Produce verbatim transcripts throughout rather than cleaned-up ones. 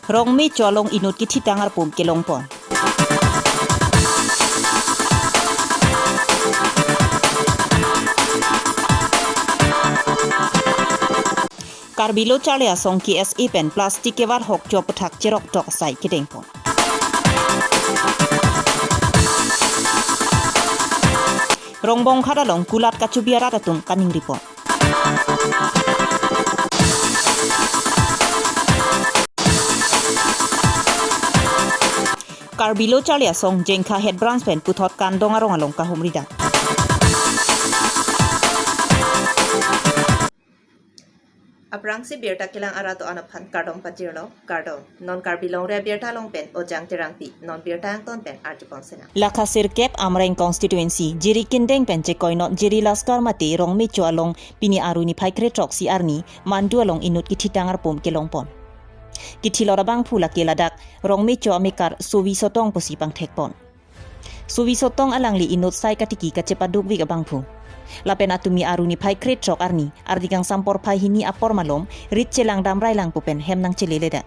Rongmecho along inut kithitang arpum kelongpon. Karbi Lo Charli Asong K S A pen plastic kevar hokcho aputhak cherok tok asai kedengpon. Rongbonghat along kulat kachobi arat atum kaningripon. Karbi Lo Charli Asong Jengkha Head Branch pen puthot Kandong arong along kahumri dam. Aphrangsi birta kelang arat do-an aphan kardom pajirlo, kardom. Non Karbi Longri Abirta along pen Ojang Terangpi, non birta angton pen arjupon sena. Lakha sirkep Amreng constituency, Jirikindeng pen chekoinot Jiri Laskar mate Rongmecho along pini arni phai krethrok isi arni, mandu along inut kithitang arpum kelongpon. Kithilor abangphu lake ladak, Rongmecho amekar Suvi Sotong pusi pangthekpon. Suvi Sotong alangli inut sai katiki kachepadukvik abangphu. Lapen atumi arni phai krethrok arni, ardi kangsam porphai hini apor malom, rit chelang damrai lang pu pen hem nangcheleledet.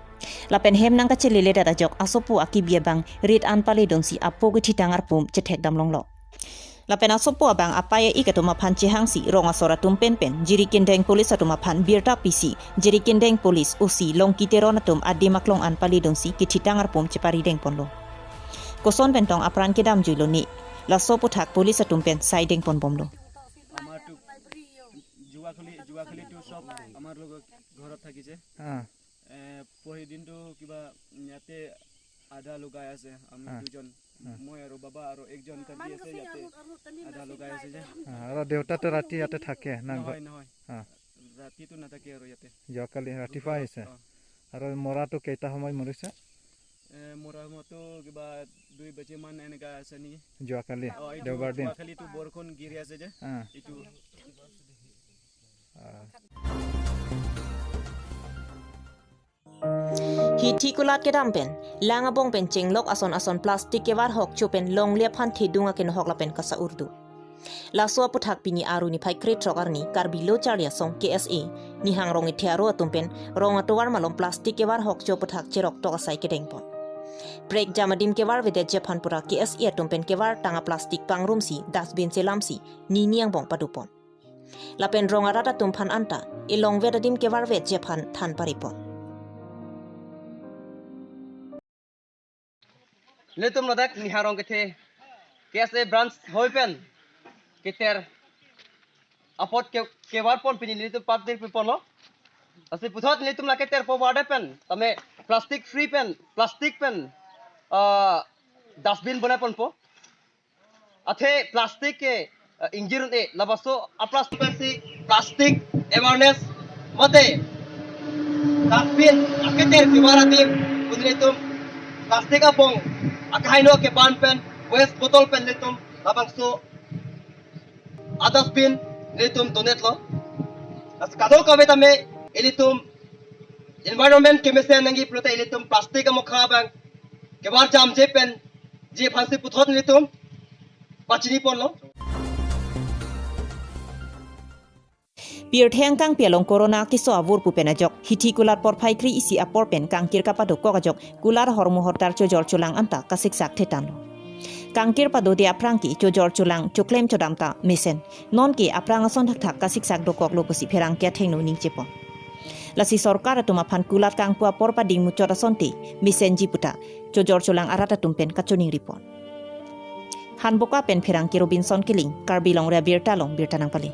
Lapen hem nangkacheleledet ajok asopo akibi abang rit an paledunsi apo kithitang arpum chethek damlonglo. Lapen asopo abang apei a-ik atum aphan chehangsi rong asor atum penpen Jirikindeng police atum aphan birta pisi, Jirikindeng police O C Longki Teron atum adim aklong an paledunsi kithitang arpum cheparidengponlo. Koson pentong apran kedamjuilo ne, laso aputhak police atum pen sai dengponbomlo. আমাৰতো যোৱা কালি, যোৱা কালিতো চব আমাৰ লগত ঘৰত থাকিছে। হা। এ, পৰহি দিনটো কিবা ইয়াতে আধা লগাই আছে, আমি হা। দুজন, হা। মই আৰু বাবা আৰু একজন কাটি আছে ইয়াতে, আধা লগাই আছে যে। হা, আৰু দেউতাটো ৰাতি ইয়াতে থাকে না? নহয়, নহয়। হা। ৰাতিটো নাথাকে আৰু ইয়াতে। যোৱাকালি ৰাতিপুৱা আহিছে? অ। আৰু মৰাটো কেইটা সময় মৰিছে? এ, মৰা সময়তো কিবা দুই বাজি মান এনেকা আছে নেকি? যোৱাকালি, অ, এইটো দেওবাৰ দিন। যোৱাকালিতো বৰষুণ গিৰি আছে যে, হা। এইটো। হা। Hithi kulat kedam pen, lang abong pen chenglok ason ason plastic kevar hokcho pen longle aphan thedung akenohok lapen kasa-urdu. Laso aputhak pini arni phai krethrok arni Karbi Lo Charli Asong K S A, Nihang Rong Ethe Aro atum pen rong atovar malom plastic kevar hokcho aputhak cherok tok asai kedengpon. Prekjam adim kevarvedetji aphan pura K S A atum pen kevar tang aplastic pangrumsi dustbin chelamsi nini angbong padopon. Lapen rong arat atum aphan anta elongvet adim kevarvetji aphan than paripon. Nelitum ladak Nihang Rong Ethe K S A branch hoi pen keter apot ke, kevarpon pini nelitum patir piponlo. Lasi puthot nelitum la keterpo vade pen tame plastic free pen, plastic pen, ah, dustbin bonaiponpo. Athe plastic ke, eh, ingjir un-e, labangso aplastic pensi plastic awareness mate dustbin aketer kevar adim pu nelitum plastic abong akehingno keban pen waste bottle pen nelitum labangso a-dustbin nelitum donate lo. Lasi kadokave tame ilitum environment kemesen nangji pulote ilitum plastic amokha abang kevar jamje penji aphansi puthot nelitum pachiniponlo. Pirthe angkangpi along corona keso avur pu pen ajok, hithi kulat porphai kre-isi apor pen kangkir kapadokok ajok, kulat hormu hortar chojor cholang anta kasiksak thetanlo. Kangkir padode aphrang ke chojor cholang choklem chodam ta mesen. Nonke aphrang ason thakthak kasiksak dokoklo pusi pherangke athengno ningchepon. Lasi sorkar atum aphan kulat kangpu apor pading muchot asonte mesenji puta chojor cholang arat atum pen kachoningripon. Hanboka pen pherangke Robinson Killing, Karbi Longri Abirta along birta nangpale.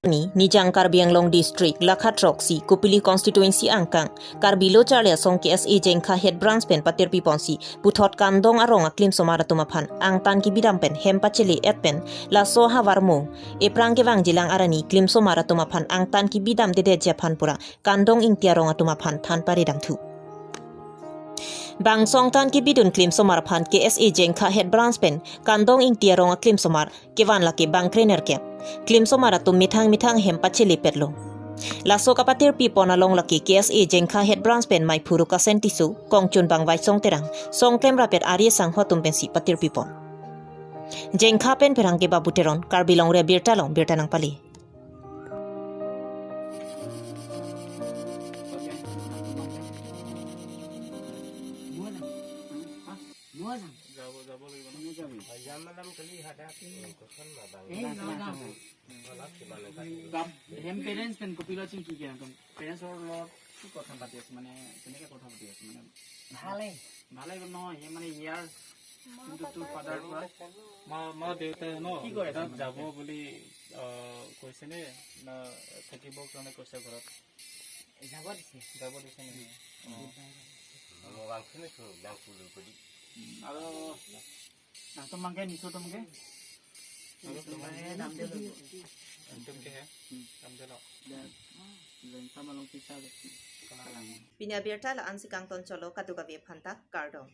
Ni, Nijang Karbi Anglong District, Lakha throksi, Kopili Constituency angkang, Karbi Lo Charli Asong K S A Jengkha Head Branch pen patirpiponsi, puthot Kandong arong aklimsomar atum aphan, angtan kebidam pen, hem pachele-et pen, laso havarmo, ephrang kevangjilang arni, klimsomar atum aphan, angtan kebidamdedetji aphan pura, Kandong Ingti arong atum aphan than paridamthu. Bangso angtan kebidun klimsomar aphan K S A Jengkha Head Branch pen Kandong Ingti arong aklimsomar kevan lake bang krenerkep. Klimsomar atum methang methang hem pachelepetlo. Laso kapatirpipon along lake K S A Jengkha Head Branch pen Maiphu Rukasen Tisso, kongchunbang Vaisong Terang, songklem rapet Arye Sangho atum pensi patirpipon. Jengkha pen pherangke Babu Teron, Karbi Longri Abirta along birta nangpale. Eh, no, no. Gap, hem parents pen kopilo chingki ke, parents or lot, কি কথা পাতি আছে, মানে, কেনেকে কথা পাতি আছে, মানে? ভালে। ভালে নহয়, সি মানে ইয়াৰ কিন্তু তোৰ ফাদাৰ পৰা মা, মা দেউতাই ন, কি কৈ আছে তাত মানে? যাব বুলি, আহ, কৈছে নে? না, থাকিব কাৰণে কৈছে ঘৰত? যাব দিছে। যাব দিছে নেকি? অ। Mo bang sini tu, bang pulu kudi. উম, আৰু নাচো মাংকে, নিচো তমকে? আৰু তোমাৰে নাম দে ললো। একদম কে হে? উম। নাম দে ল। দে। Lengkam along kita. Kalang. Pini abirta la-ansi kangton cholo, kadokave aphanta kardom.